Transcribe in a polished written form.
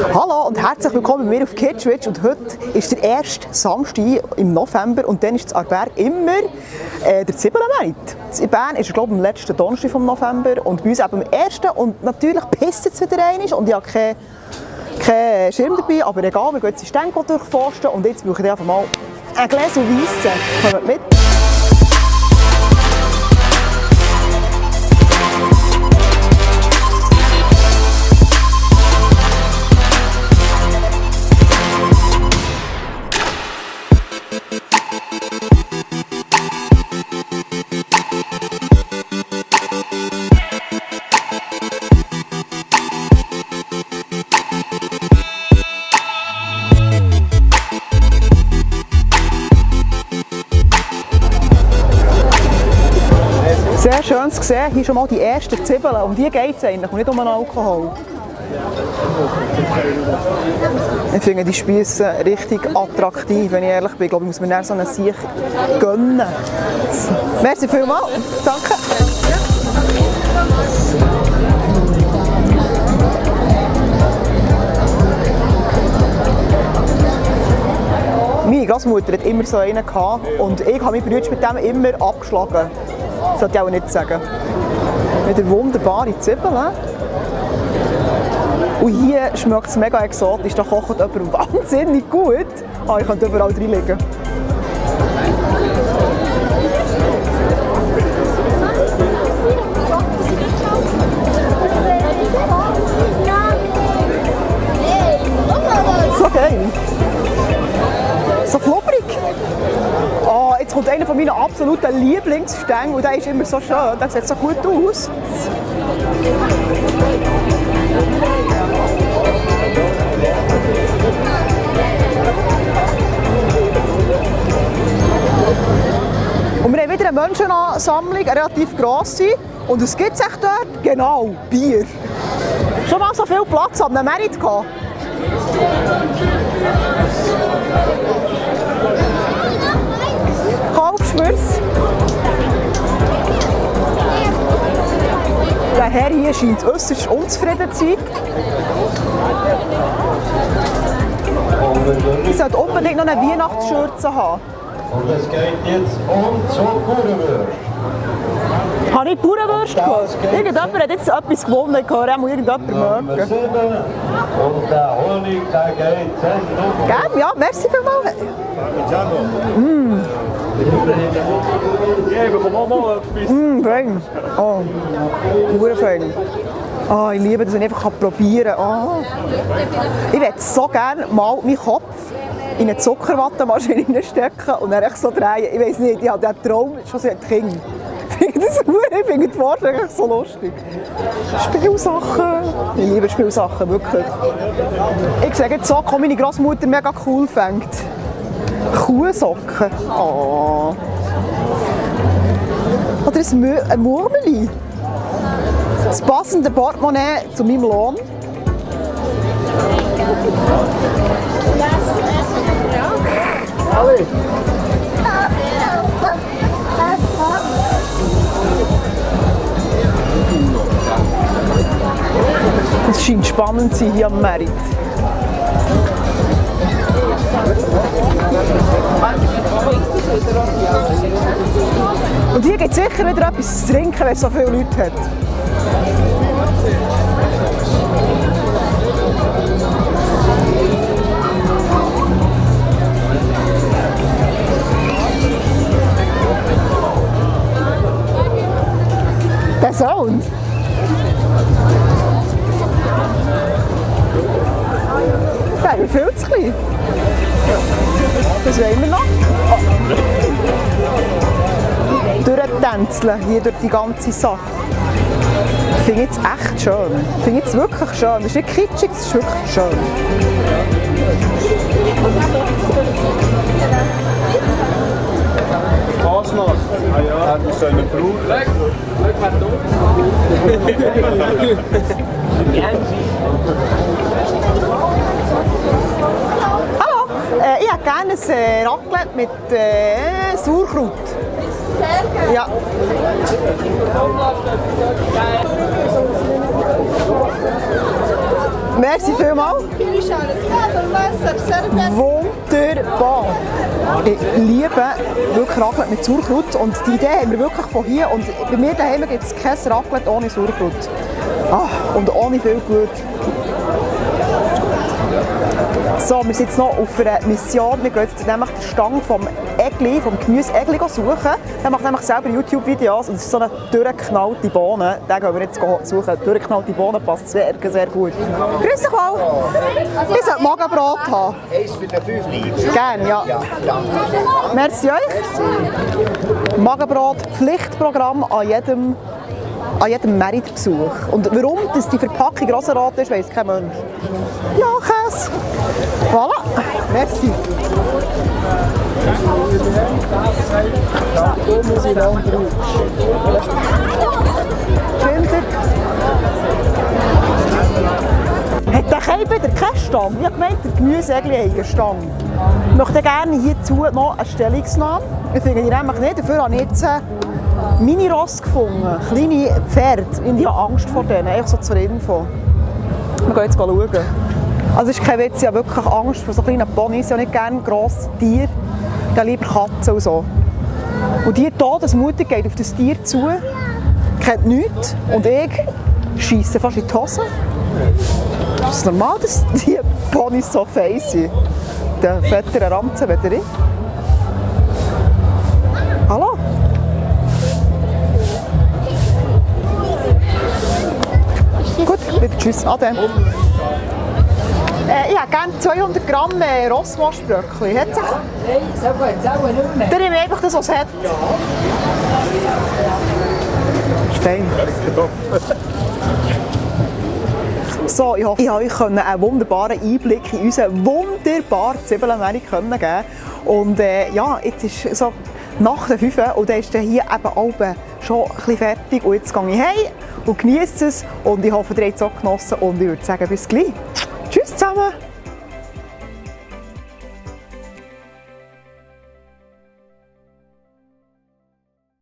Hallo und herzlich willkommen bei mir auf Kitschwitsch und heute ist der erste Samstag im November und dann ist das Arberg immer der Zwiebelmarkt. In Bern ist er glaube ich am letzten Donnerstag vom November und bei uns eben am ersten und natürlich pisst es wieder einmal und ich habe keinen Schirm dabei, aber egal, wir gehen jetzt die Stände durchforsten und jetzt brauche ich einfach mal ein Glas Weisse. Kommt mit! Sehr schön zu sehen, hier schon mal die ersten Zwiebeln. Um die geht es eigentlich und nicht um den Alkohol. Ich finde die Spieße richtig attraktiv, wenn ich ehrlich bin. Ich glaube, ich muss mir dann so einen Sieg gönnen. Merci vielmals. Danke. Meine Großmutter hat immer so einen gehabt und ich habe mich mit dem immer abgeschlagen. Das sollte ich auch nicht sagen. Wieder wunderbare Zwiebeln. Und hier schmeckt es mega exotisch. Da kocht jemand wahnsinnig gut. Ich könnte überall reinlegen. So geil. So flubbrig. Oh, jetzt kommt einer von meinen absoluten Lieblingsstängen und der ist immer so schön, der sieht so gut aus. Und wir haben wieder eine Menschenansammlung, eine relativ grosse. Und was gibt es echt dort? Genau, Bier. Schon mal so viel Platz an einem Merit gehabt. Kalbschwürz. Der Herr hier scheint äußerst unzufrieden zu sein. Ich sollte unbedingt noch eine Weihnachtsschürze haben. Und es geht jetzt zur Bauernwurst. Habe ich Bauernwurst gehört? Irgendjemand hat jetzt etwas gewonnen, ich höre auch irgendjemand mögen. Nummer 7 und der Honig, der geht 10 Euro. Gell? Ja, merci vielmals. Ja, ich bekomme auch mal etwas. Fein. Oh, sehr fein. Oh, ich liebe das, wenn ich einfach probieren kann. Oh. Ich würde so gerne mal meinen Kopf in eine Zuckerwattenmaschine stecken und dann echt so drehen. Ich weiss nicht, ich habe diesen Traum schon seit Kind. Ich finde die Vorstellung so lustig. Spielsachen. Ich liebe Spielsachen, wirklich. Ich sage jetzt so, wie meine Großmutter mega cool fängt. Kuhsocken. Oh. Oder ein Murmeli. Das passende Portemonnaie zu meinem Lohn. Alle. Es scheint spannend zu sein hier am Merit. Und hier gibt es sicher wieder etwas zu trinken, wenn es so viele Leute hat. Der Sound. Der ist viel zu klein. Das wollen wir noch. Oh. Durchtänzeln, hier durch die ganze Sache. Ich finde es echt schön. Ich finde es wirklich schön. Das ist nicht kitschig, das ist wirklich schön. Fasnacht. Ah ja, hätte ich sollen brauchen. Hallo, ich hätte gerne ein Raclette mit Sauerkraut. Sehr gerne. Ja. Merci vielmals. Wunderbar. Ich liebe wirklich Raclette mit Sauerkraut und die Idee haben wir wirklich von hier. Und bei mir daheim gibt es kein Raclette ohne Sauerkraut. Und ohne viel Blut. So, wir sind jetzt noch auf einer Mission. Wir gehen jetzt nämlich den Stang vom Egli, vom Gemüse Egli suchen. Der macht nämlich selber YouTube-Videos und es ist so eine durchgeknallte Bohne. Den gehen wir jetzt suchen. Durchgeknallte Bohne passt sehr, sehr gut. Grüß dich mal. Ich sollte Magenbrot haben. Eins für den 5 Liter. Gerne, ja. Merci euch. Magenbrot, Pflichtprogramm an jedem Merit-Besuch. Und warum dass die Verpackung rosa-rot ist, weiss kein Mensch. Ja, Käse. Voilà. Merci. Findet. Hat der Kai wieder keinen Stamm? Ich habe gemeint, der Gemüseegli hat einen Stamm. Ich möchte gerne hierzu noch eine Stellungnahme. Ich finde die nämlich nicht. Dafür habe ich jetzt Mini-Ross gefunden. Kleine Pferde. Ich habe Angst vor denen. Einfach so zur Info. Wir gehen jetzt schauen. Also es ist kein Witz, ich habe wirklich Angst vor so kleinen Ponys. Ich habe nicht gerne grosse Tiere. Ich habe lieber Katzen und so. Und die Todesmutig geht auf das Tier zu, kennt nichts. Und ich scheisse fast in die Hose. Ist es normal, dass die Ponys so fein sind? Der fettere Ranzen wieder ich. Hallo? Gut, wieder tschüss. Ade. Ich hätte gerne 200 Gramm Rossmarschbröckli. Hat sich? Nein, so gut, so nicht mehr. Dann nehme ich einfach das, was es hat. Ist fein. So, ich hoffe, ich konnte euch einen wunderbaren Einblick in unseren wunderbaren Zwiebeln geben. Und ja, jetzt ist so nach der 5 und dann ist dann hier eben oben schon ein bisschen fertig. Und jetzt gehe ich heim und genieße es. Und ich hoffe, ihr habt es auch genossen. Und ich würde sagen, bis gleich. Tschüss zusammen!